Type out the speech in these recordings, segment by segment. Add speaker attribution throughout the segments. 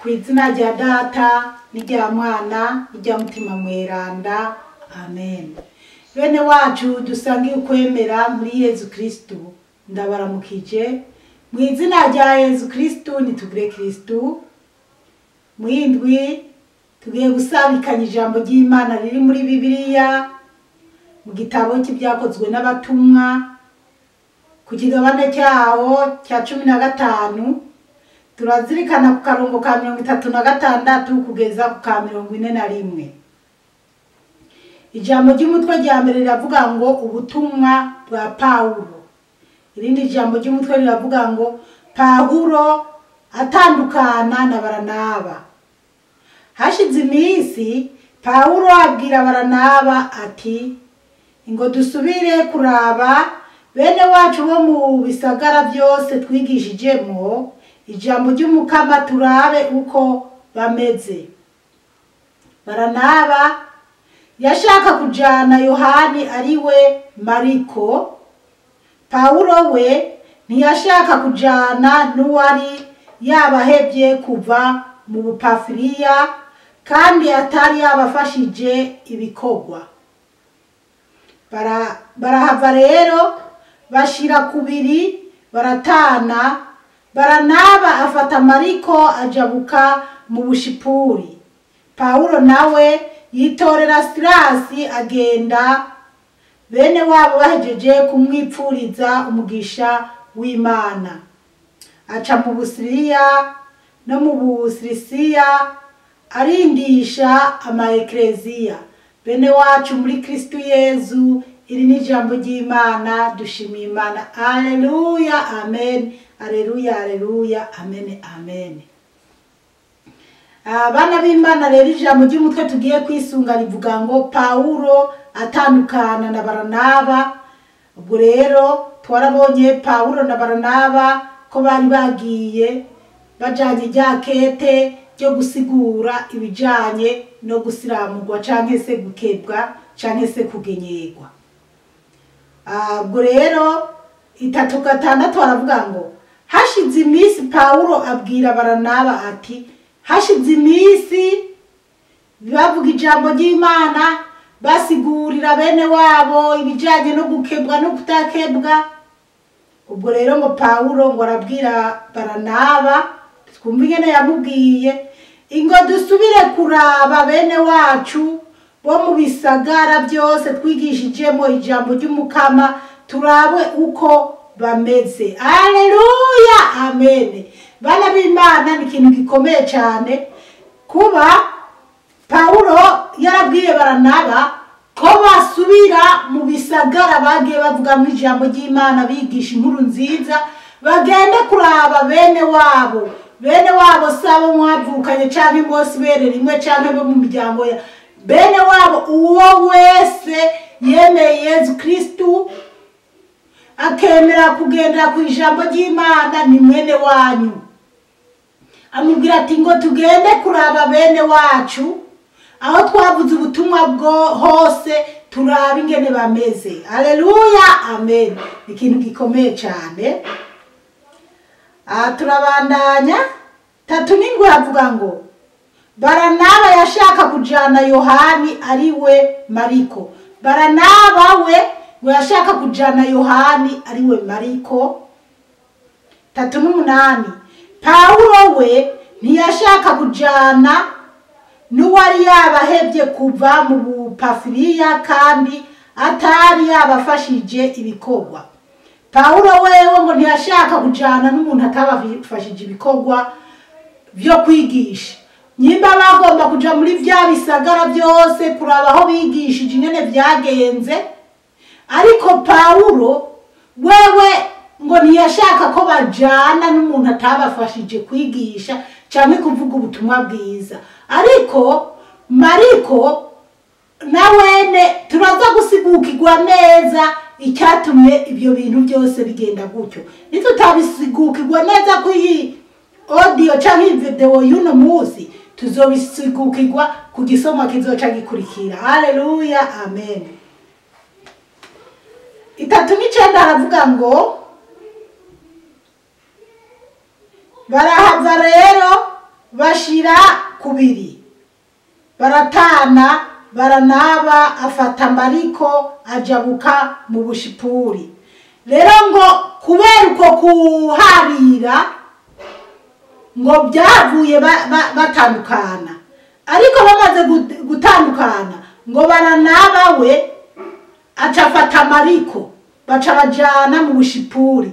Speaker 1: Ku izina rya Data n'irya Mwana n'irya Mutima Mweranda, amen. Bene wacu dusangiye ukwemera muri Yezu Kristu, ndabaramukije mu izina rya Yezu Kristu. Nitugire Kristu. Mwindwi tugiye gusabikanya ijambo ry'Imana riri muri Bibiliya mu gitabo cy'ibyakozwe n'abatumwa ku kigabane cyawo cya 15. Turazirikana ku karongo ka 36 kugeza ku ka 41. Ijambo ry'umutwe rya mbere riravuga ngo ubutumwa bwa Pawulo. Irindi jambo ry'umutwe riravuga ngo Pawulo atandukana na Baranaba. Hashize iminsi Pawulo abwira Baranaba ati: ngo dusubire kuraba bene wacu bo mu bisagara byose twigishijemo ijambo ry'Umukama, turabe uko bameze. Baranaba yashaka kujana Yohani ariwe Mariko. Pawulo we ntiyashaka kujana n'uwari yabahebye kuva mu Bupafiriya kandi atari yabafashije ibikorwa. Barahava rero bashira kubiri baratana. Baranaba afata Mariko ajabuka mu Bushipuri. Pawulo nawe yitorera Silasi agenda, bene wabo bahejeje kumwipfuriza umugisha w'Imana. Aca mu Busiriya no mu Busirisiya arindisha amaekleziya. Bene wacu muri Kristu Yezu, iri ni ijambo ry'Imana. Dushimiye Imana. Alleluya, amen. Alleluya, alleluya, amen, amen. Abana b'Imana rero, ijambo ry'umutwe tugiye kwisunga rivuga ngo Pawulo atandukana na Baranaba. Ubwo rero twarabonye Pawulo na Baranaba ko bari bagiye bajanye rya kete ryo gusigura ibijanye no gusiramurwa canke se gukebwa canke se kugenyerwa. Ubwo rero 3:6 aravuga ngo hashize iminsi Pawulo abwira Baranaba ati: hashize iminsi bavuga ijambo ry'Imana, basigurira bene wabo ibijanye no gukebwa no kutakebwa. Ubwo rero ngo Pawulo ngo arabwira Baranaba, twumva ingene yamubwiye, ingo dusubire kuraba bene wacu bo mu bisagara byose twigishijemo ijambo ry'Umukama, turabe uko bameze. Alleluya, amen. Bana b'Imana, ni ikintu gikomeye cyane kuba Pawulo yarabwiye Baranaba ko basubira mu bisagara bagiye bavuga mu ijambo ry'Imana, bigisha inkuru nziza, bagende kuraba bene wabo. Bene wabo sabo mwavukanye canke mwose ibere rimwe canke bo mu miryango ya bene wabo, uwo wese yemeye Yezu Kristu akemera kugendera ku ijambo ry'Imana ni mwene wanyu. Amubwira ati ngo tugende kuraba bene wacu aho twavuze ubutumwa bwo hose, turabe ingene bameze. Alleluya, amen. Ikintu gikomeye cyane. Turabandanya. 3:7 avuga ngo Baranaba yashaka kujana Yohani ariwe Mariko. Baranaba we ngo yashaka kujana Yohani ariwe Mariko. 3:8 Pawulo we ntiyashaka kujana n'uwari yabahebye kuva mu Bupafiriya kandi atari yabafashije ibikorwa. Pawulo wewe ngo ntiyashaka kujana n'umuntu atabafashije ibikorwa byo kwigisha. Nyimba bagomba kuja muri vya bisagara byose kuraba aho bigishije ingene vyagenze, ariko Pawulo wewe ngo ntiyashaka ko bajana n'umuntu atabafashije kwigisha canke kuvuga ubutumwa bwiza. Ariko Mariko na wene turaza gusigukirwa neza icyatumye ibyo bintu byose bigenda gutyo. Nitutabisigukirwa neza ku iyi audio canke video y'uno munsi, tuzobisigukirwa ku gisoma kizoca gikurikira. Haleluya, amen. 3:9 aravuga ngo barahava rero bashira kubiri baratana. Baranaba afata Mariko ajabuka mu Bushipuri. Rero ngo kubera uko kuharira ngo byavuye batandukana, ariko bamaze gutandukana ngo Baranaba we aca afata Mariko baca bajana mu Bushipuri.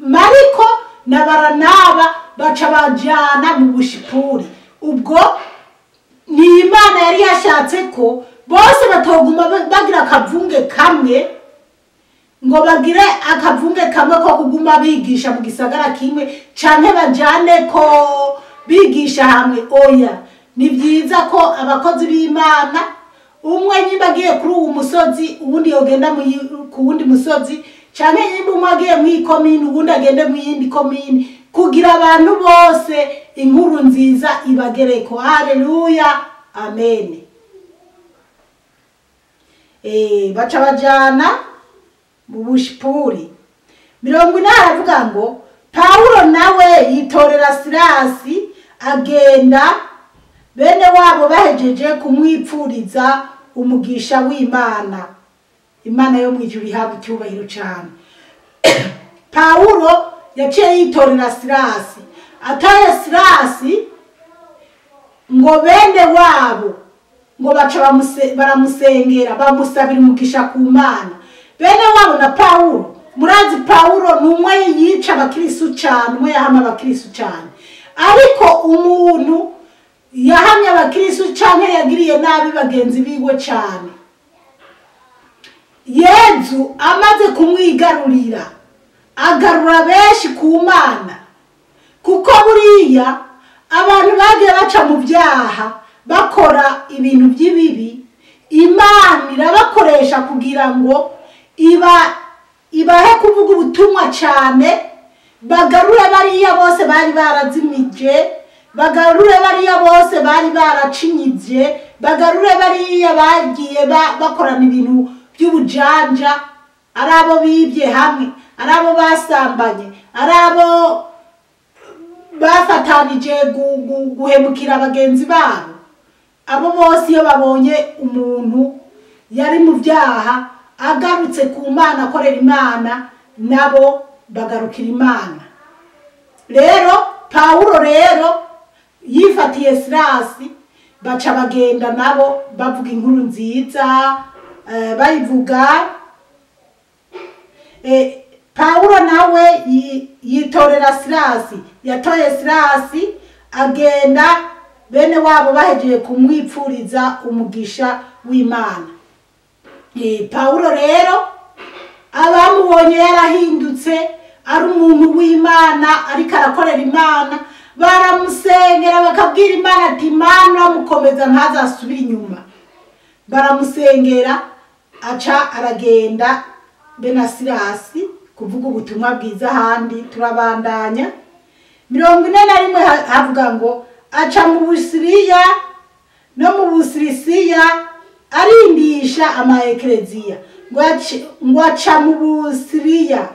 Speaker 1: Mariko na Baranaba baca bajana mu Bushipuri. Ubwo ni Imana yari yashatse ko bose batoguma bagira akavunge kamwe, ngo bagire akavunge kamwe ko kuguma bigisha mu gisagara kimwe canke bajane ko bigisha hamwe. Oya, ni byiza ko abakozi b'Imana umwe nyimba agiye kuri uwo musozi uwundi yogenda ku wundi musozi, canke nyimba umwe agiye mu ikomini uwundi agende mu yindi komini, kugira abantu bose inkuru nziza ibagereko. Haleluya, amen. Baca bajana mu Bushipuri. 40 aravuga ngo Pawulo nawe yitorera Silasi agenda, bene wabo bahejeje kumwipfuriza umugisha w'Imana. Imana yo mwijuru ihabwe icyubahiro cyane. Pawulo yaciye yitorera Silasi, ataye Silasi ngo bene wabo ngo baca baramusengera bamusabira umugisha ku Mana. Bene wabo na Pawulo, murazi Pawulo ni umwe yica abakristo cyane, umwe yahama abakristo cyane, ariko umuntu yahamye abakristo cyane yagiriye nabi bagenzi biwe cyane. Yezu amaze kumwigarurira agarura benshi ku Mana, kuko buriya abantu bagiye baca mu byaha bakora ibintu by'ibibi, Imana irabakoresha kugira ngo ibahe kuvuga ubutumwa cyane, bagarure bariya bose bari barazimije, bagarure bariya bose bari baracinyije, bagarure bariya bagiye bakorana ibintu by'ubujanja, ari abo bibye hamwe, ari abo basambanye, ari abo bafatanije guhemukira bagenzi babo. Abo bose iyo babonye umuntu yari mu byaha agarutse ku Mana akorera Imana, nabo bagarukira Imana. Rero Pawulo rero yifatiye Silasi baca bagenda nabo bavuga inkuru nziza, bayivuga. Pawulo nawe yitorera Silasi, yatoye Silasi agenda, bene wabo bahejeje kumwipfuriza umugisha w'Imana. Pawulo rero abamubonye yarahindutse ari umuntu w'Imana ariko arakorera Imana, baramusengera bakabwira Imana ati Imana uramukomeza ntazasubira inyuma. Baramusengera aca aragenda bena Silasi kuvuga ubutumwa bwiza ahandi. Turabandanya. 41 havuga ngo aca mu Busiriya no mu Busirisiya arindisha ama ekleziya. Ngo aca mu Busiriya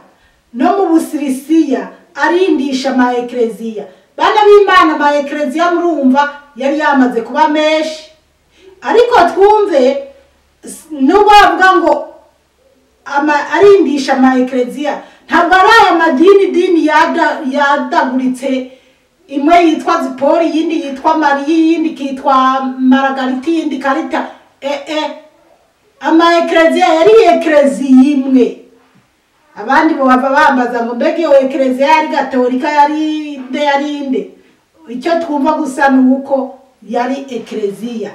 Speaker 1: no mu Busirisiya arindisha ama ekleziya. Bana b'Imana, ama ekleziya murumva yari yamaze kuba menshi, ariko twumve nubwo bavuga ngo arindisha ama ekleziya, ntabwo ari aya madini dini yadaguritse, imwe yitwa Zipori, iyindi yitwa Mariya, iyindi kitwa Maragariti, iyindi Karita. Ama ekleziya yari ekleziya imwe. Abandi bo bava bambaza ngo mbega iyo ekleziya yari gatolika yari nde yari nde? Icyo twumva gusa ni uko yari ekleziya,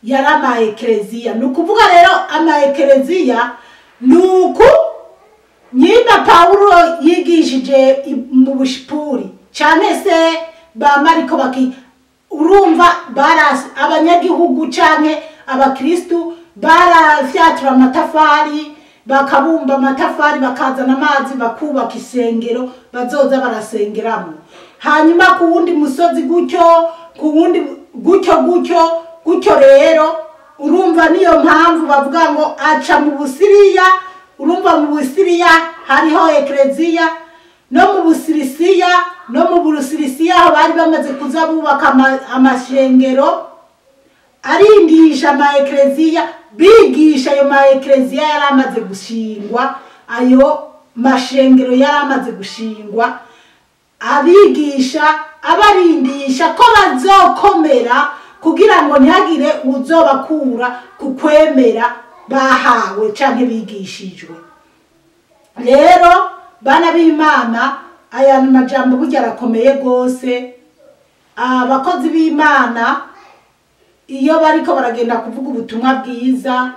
Speaker 1: yari ama ekleziya. Ni ukuvuga rero ama ekleziya ni uku nyina Pawulo yigishije mu Bushipuri cyane se ba Mariko baki, urumva abanyagihugu canke abakristu barafyatura amatafari, bakabumba amatafari, bakazana amazi, bakubaka isengero bazoza barasengeramo. Hanyuma ku wundi musozi gutyo, ku wundi gutyo gutyo gutyo. Rero urumva niyo mpamvu bavuga ngo aca mu Busiriya. Urumva mu Busiriya hariho ekleziya, No mu Busirisiya, no mu Burusirisiya aho bari bamaze kuza bubaka amashengero, arindisha ama ekleziya, bigisha ayo ma ekleziya yari amaze gushingwa, ayo mashengero yari amaze gushingwa, abigisha abarindisha ko bazokomera kugira ngo ntihagire uzobakura ku kwemera bahawe canke bigishijwe. Rero bana b'Imana, aya majambo burya arakomeye gose. Abakozi b'Imana iyo bariko baragenda kuvuga ubutumwa bwiza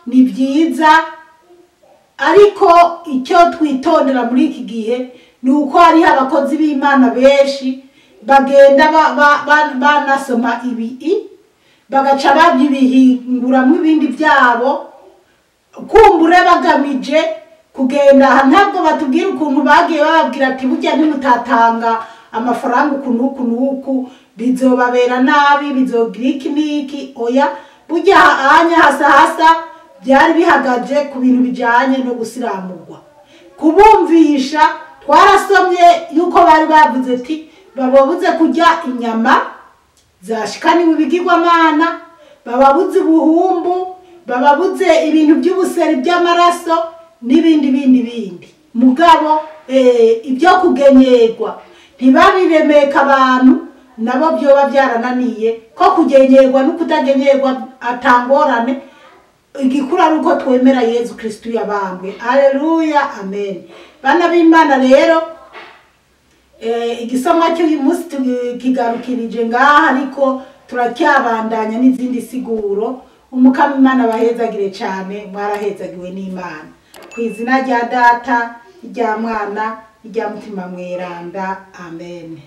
Speaker 1: ni byiza, ariko icyo twitondera muri iki gihe ni uko hariho abakozi b'Imana benshi bagenda banasoma ibi bagaca babyibihinguramo ibindi byabo, kumbure bagamije kugenda. Ntabwo batubwira ukuntu bagiye bababwira ati burya ntimutatanga amafaranga uku n'uku n'uku bizobabera nabi, bizogira iki n'iki. Oya, burya anya hasa hasa byari bihagaje ku bintu bijyanye no gusiramurwa. Kubumvisha twarasomye yuko bari bavuze ati bababuze kurya inyama zashikaniwe ibigirwamana, bababuze ubuhumbu, bababuze ibintu by'ubuseri by'amaraso n'ibindi bindi bindi. Mugabo ibyo kugenyerwa ntibabiremeka abantu, nabo byoba byarananiye ko kugenyerwa no kutagenyerwa atangorane. Igikuru ari uko twemera Yezu Kristu yabambwe. Haleluya, amen. Bana b'Imana rero, igisomwa cy'uyu munsi kigarukirije ngaha, ariko turacyabandanya n'izindi siguro. Umukama Imana bahezagire cyane, mwarahezagiwe n'Imana. Ku izina rya Data, irya Mwana, irya Mutima Mweranda, amen.